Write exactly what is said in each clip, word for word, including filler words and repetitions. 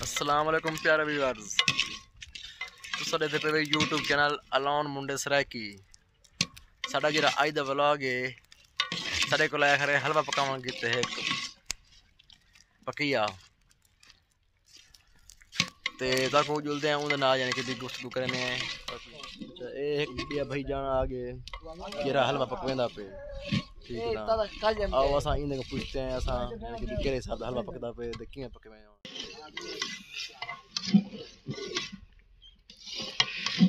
السلام علیکم پیارے ویورز، تساں ݙیہدے پئے وے یوٹیوب چینل الون منڈے سرائیکی۔ ساݙا جیڑھا اڄ دا ولاگ ہے، ساݙے کول آیا کھڑے حلوہ پکاوݨ کیتے ہک پکیا۔ تے تہاکوں ڄلدے ہیں اوندے نال، یعنی کہ بھی گفتگو کرنے ہیں۔ اچھا، اے ہک ٻیا بھائی جان آ ڳئے، جیڑھا حلوہ پکویندا پئے۔ ٹھیک ہے نا؟ آؤ، اساں ایندے کوں پچھدے ہیں، اساں، یعنی کہ بھی کیڑھے حساب دا حلوہ پکدا پئے تے کیویں پکویندا۔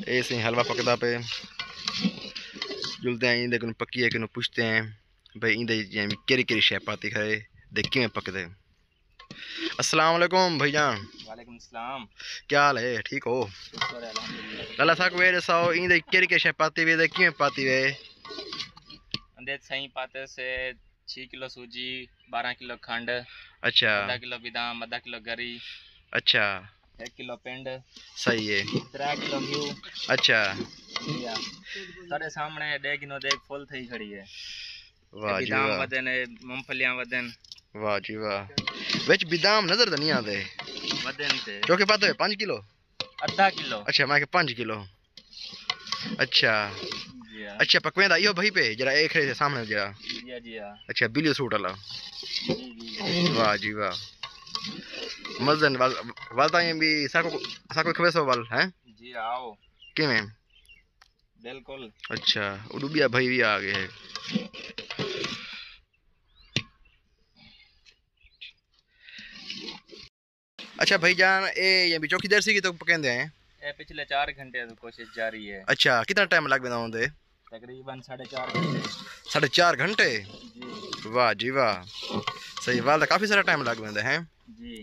اے سئیں حلوہ پکدا پئے۔ ڄلدے ہیں ایندے کنوں پکیے کنوں پچھدے ہیں بھئی ایندے جیویں کیڑھی کیڑھی شے پاتی کھڑے تے کیویں پکدے۔ السلام علیکم بھائی جان۔ وعلیکم السلام۔ کیا حال ہے؟ ٹھیک ہو؟ شکر ہے، الحمدللہ۔ لالا صاحب، کو یہ ݙساؤ، ایندے کیڑھی کیڑھی شے پاتی وے تے کیویں پاتی وے؟ اندے سئیں پاتے سے چھی کلو سوجی، بارہ کلو کھنڈ، اچھا۔ ادھا کلو بادام، ادھا کلو گری۔ اچھا۔ ہک کلو پنڈ۔ صحیح ہے۔ ترے کلو گھیو۔ اچھا۔ جی ہا۔ ساݙے سامݨے ݙیگھ کنوں ݙیگھ فل تھئی کھڑی ہے۔ واہ جی بادام واہ۔ ودھن، مونگ پھلیاں ودھن۔ واہ جی واہ۔ وچ بادام نظر تاں نہیں آندے۔ ودھن تے۔ چوکھے پاتے ہوئے پنج کلو؟ ادھا کلو۔ اچھا، میں کہ پنج کلو۔ اچھا۔ جی ہا۔ اچھا، پکویندا ایہو بھائی پئے، جیڑھا اے کھڑے سے سامݨے جیڑھا؟ جی ہا، جی ہا۔ اچھا، بلیو سوٹ والا۔ جی، جی، جی۔ واہ جی واہ۔ مزن وال، وال تاں بھی ساکوں، ساکوں کھویسو وال، ہیں؟ جی، آؤ۔ کیویں؟ بالکل۔ اچھا، اݙو ٻیا بھائی وی آ ڳئے ہے۔ اچھا بھائی جان، اے یہ بھی چوکھی دیر سی کہ تو پکیندے ہیں؟ اے پچھلے چار گھنٹے تو کوشش جاری ہے۔ اچھا، کتنا ٹائم لڳ ویندا ہوندے؟ تقریباً ساڑھے چار گھنٹے۔ ساڑھے چار گھنٹے؟ جی۔ واہ جی واہ، صحیح، وال تاں کافی سارا ٹائم لڳ ویندا ہے۔ جی۔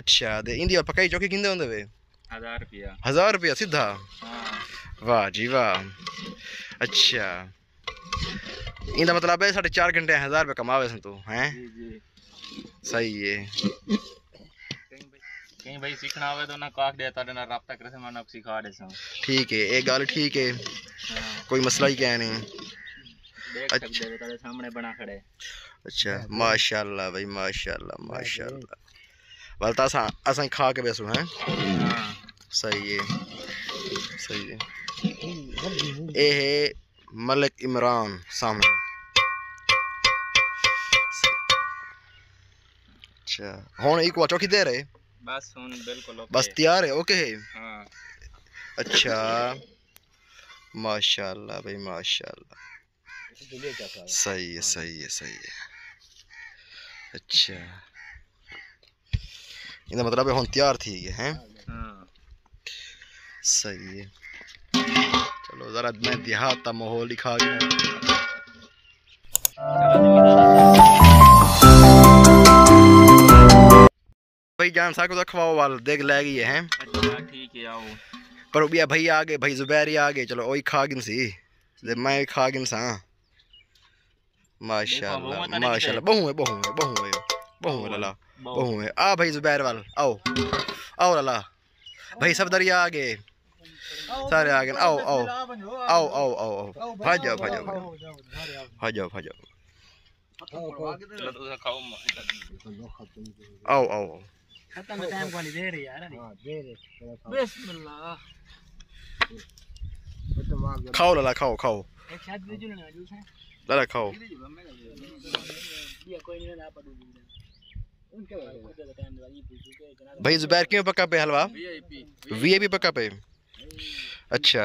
اچھا، تے ایندی وال پکائی چوکھی گھندے ہوندے وے؟ ہزار روپیہ۔ ہزار روپیہ سدھا؟ ہاں۔ واہ جی واہ۔ اچھا، ایندا مطلب ہے ساڑھے چار گھنٹے ہزار روپے کما ویسیں توں، ہیں؟ جی، جی۔ صحیح ہے۔ کہیں بھائی، کہیں بھائی سکھݨا ہووے تاں انہاں کوں آکھ ݙے، تہاݙے نال رابطہ کریسن، میں انہاں کوں سکھا ݙیساں۔ ٹھیک ہے، اے ڳالھ ٹھیک ہے۔ ہاں۔ کوئی مسئلہ ہی کائنی۔ ݙیکھ اچھا۔ سڳدے ہو، تہاݙے سامݨے بݨا کھڑے۔ اچھا، ماشاءاللہ بھائی، ماشاءاللہ، ماشاءاللہ۔ ول تاں اساں، اساں کھا کے ݙیسوں، ہیں؟ ہاں۔ صحیح ہے، صحیح ہے۔ اے ہے ملک عمران سامݨے۔ اچھا، ہݨ ایکوں چوکھی دیر ہے؟ بس ہݨ بالکل اوکے۔ بس تیار ہے، اوکے ہے؟ ہاں۔ اچھا، ماشاءاللہ بھائی، ماشاءاللہ۔ صحیح ہے، صحیح ہے، صحیح ہے۔ اچھا، ایندا مطلب ہے ہݨ تیار تھی ڳئے ہیں۔ ہاں۔ صحیح ہے۔ چلو ذرا میں دیہات دا ماحول ݙکھا ڳیا۔ بھائی جان، ساکوں تاں کھواؤ، ول ݙیڳ لہہ ڳئی ہے، ہیں؟ اچھا، ٹھیک ہے، آؤ۔ پر او ٻیا بھائی آ ڳئے، بھائی زبیر ہی آ ڳئے، چلو، اوہی کھا گھنسی، تے میں وی کھا گھنساں۔ ماشاءاللہ، دیکھو، بہوں ہے تاں ماشاءاللہ، کتنے؟ بہوں ہے، بہوں ہے، بہوں ہے، بہوں ہے لالا، بہوں ہے۔ بہوں ہے۔ آ بھائی زبیر ول، آؤ، آؤ لالا، بھائی صفدر ہی آ ڳئے، سارے آ ڳئے، آؤ، آؤ، آؤ، آؤ، آؤ، آؤ، بھڄ آؤ، بھڄ آؤ، بھڄ آؤ، بھڄ آؤ۔ چلو، تساں کھاؤ، میں آؤ، آؤ، آؤ۔ ختم ٹائم کوں دیر ہے یار۔ ہاں، دیر ہے۔ بسم اللہ۔ کھاؤ لالا، کھاؤ، کھاؤ۔ ایک ساتھ ویڈیو بنا لو سر۔ لالا کھاؤ۔ یہ کوئی نہیں، آپ۔ بھائی زبیر کیویں پکا پئے حلوہ؟ وی آئی پی۔ وی آئی پی پکا پئے۔ اچھا۔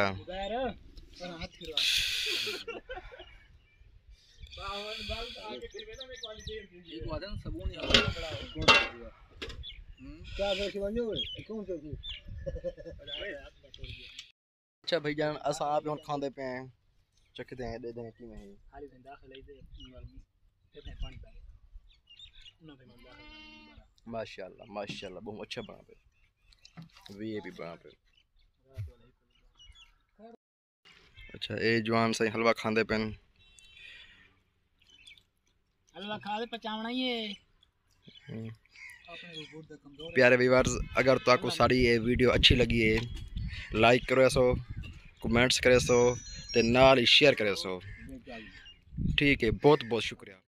اچھا بھائی جان، اساں آپ ہݨ کھاندے پئے ہیں، چکھدے ہیں، ݙیہدے ہیں کیویں ہے۔ ماشاءاللہ، ماشاءاللہ، بہت اچھا بݨا پئے، وی آئی پی بݨا پئے۔ اچھا، اے جوان سائیں حلوہ کھاندے پن۔ حلوہ کھا تے پچاوݨا ہی ہے۔ ہوں۔ پیارے ویورز، اگر تہاکوں ساݙی اے ویڈیو اچھی لڳی ہے، لائک کریسو، کمنٹس کریسو تے نال ہی شیئر کریسو۔ ٹھیک ہے، بہت بہت شکریہ۔